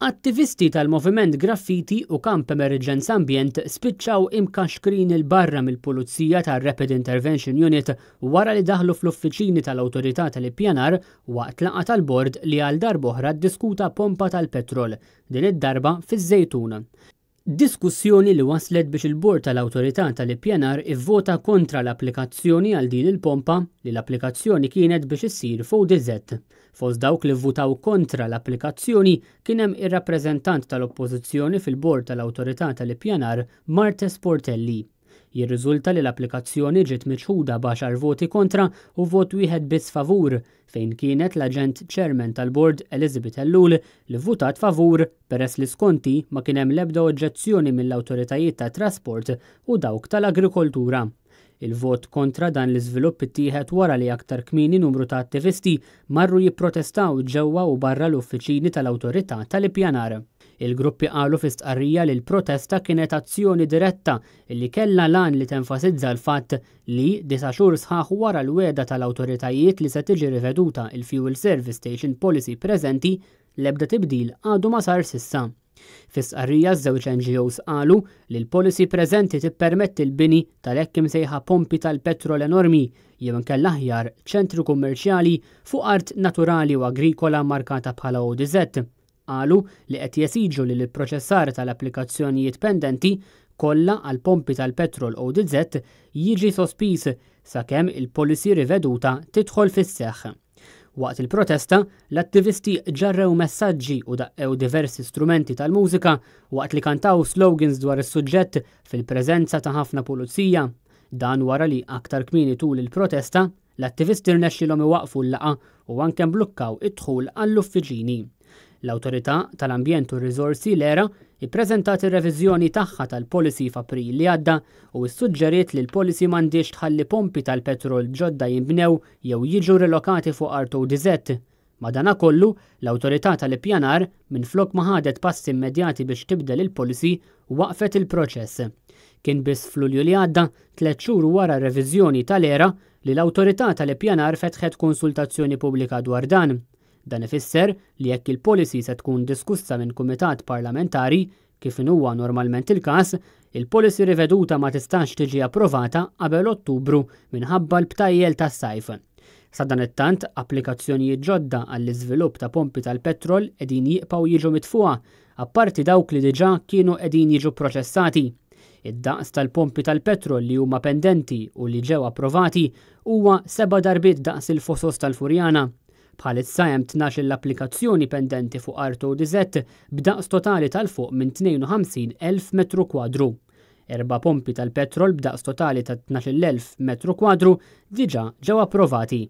Attivisti tal-Moviment Graffiti u Kamp Emerġenza Ambjent spiċċaw imkaxkrin 'il barra mill-Pulizija tar-Rapid Intervention Unit wara li daħlu fl-uffiċini tal-Awtorità tal-Ippjanar waqt laqgħa tal-bord li għal darb'oħra ddiskuta pompa tal-petrol, din id-darba fiż-Żejtun. Diskussjoni li wasslet biex il-Bord tal-Awtorità tal-Ippjanar ivvota kontra l-applikazzjoni għal din il-pompa li l-applikazzjoni kienet biex issir f'ODZ. Fost dawk li vvutaw kontra l-applikazzjoni kien hemm ir-rappreżentant tal-Oppożizzjoni fil-Bord tal-Awtorità tal-Ippjanar Marthese Portelli. Jirriżulta li l-applikazzjoni ġiet miċħuda b'għaxar voti kontra u vot wieħed biss favur, fejn kienet l-Aġent Chairman tal-Bord Elizabeth Ellul li vvutat favur peress li skont hi ma kien hemm l-ebda oġġezzjoni mill-awtoritajiet tat-trasport u dawk tal-agrikoltura. Il-vot kontra dan l-iżvilupp ittieħed wara li aktar kmieni numru ta' attivisti marru jipprotestaw ġewwa u barra l-uffiċini tal-Awtorità tal-Ippjanar. Il-gruppi qalu fi stqarrija li l-protesta kienet azzjoni diretta li kellha l-għan li tenfasizza l-fatt li, disa' xhur sħaħ wara l-wegħda tal-awtoritajiet li se tiġi riveduta il-Fuel Service Station Policy preżenti, l-ebda tibdil għadu ma sar s'issa. Fi stqarrija ż-żewġ NGOs qalu li l-policy preżenti tippermetti l-bini tal-hekk imsejħa pompi tal-petrol enormi jew inkella aħjar ċentri kummerċjali fuq art naturali u agrikola markata bħala ODZ. Qalu li qed jesiġu li l-ipproċessar tal-applikazzjonijiet pendenti kollha għal pompi tal-petrol ODZ jiġi sospiż sakemm il-policy riveduta tidħol fis-seħħ. Waqt il-protesta, l-attivisti ġarrew messaġġi u daqqew diversi strumenti tal-mużika waqt li kantaw slogans dwar is-suġġett fil-preżenza ta' ħafna pulizija. Dan wara li aktar kmieni tul il-protesta, L-attivisti rnexxielhom iwaqqfu l-laqgħa u anke mblukkaw id-dħul għall-uffiċini. L-Awtorità tal-Ambjent u r-Riżorsi, l-ERA, ippreżentat ir-reviżjoni tagħha tal-policy f'April li għadda u ssuġġeriet li l-policy m'għandhiex tħalli pompi tal-petrol ġodda jinbnew jew jiġu rilokati fuq art ODZ. Madanakollu, l-Awtorità tal-Ippjanar, minflok ma ħadet passi immedjati biex tibdel il-policy, waqqfet il-proċess. Kien biss f'Lulju li għadda, tlett xhur wara r-reviżjoni tal-ERA, li l-Awtorità tal-Ippjanar fetħet konsultazzjoni pubblika dwar dan. Dan ifisser li jekk il-policy se tkun diskussa minn kumitat parlamentari, Kif inhuwa normalment il-każ, il-policy riveduta ma tistax tiġi approvata qabel Ottubru minħabba l-btajjel tas-sajf. Sadanittant, applikazzjonijiet ġodda għall-iżvilupp ta' pompi tal-petrol qegħdin jibqgħu jiġu mitfugħa, apparti dawk li diġà kienu qegħdin jiġu pproċessati. Id-daqs tal-pompi tal-petrol li huma pendenti u li ġew approvati huwa seba' darbiet daqs il-Fosos tal-Furjana. Bħalissa hemm 12-il applikazzjoni pendenti fuq art ODZ b'daqs totali ta' 'l fuq minn 52,000 metru kwadru. Erba' pompi tal-petrol b'daqs totali ta' 12,000 metru kwadru diġà ġew approvati.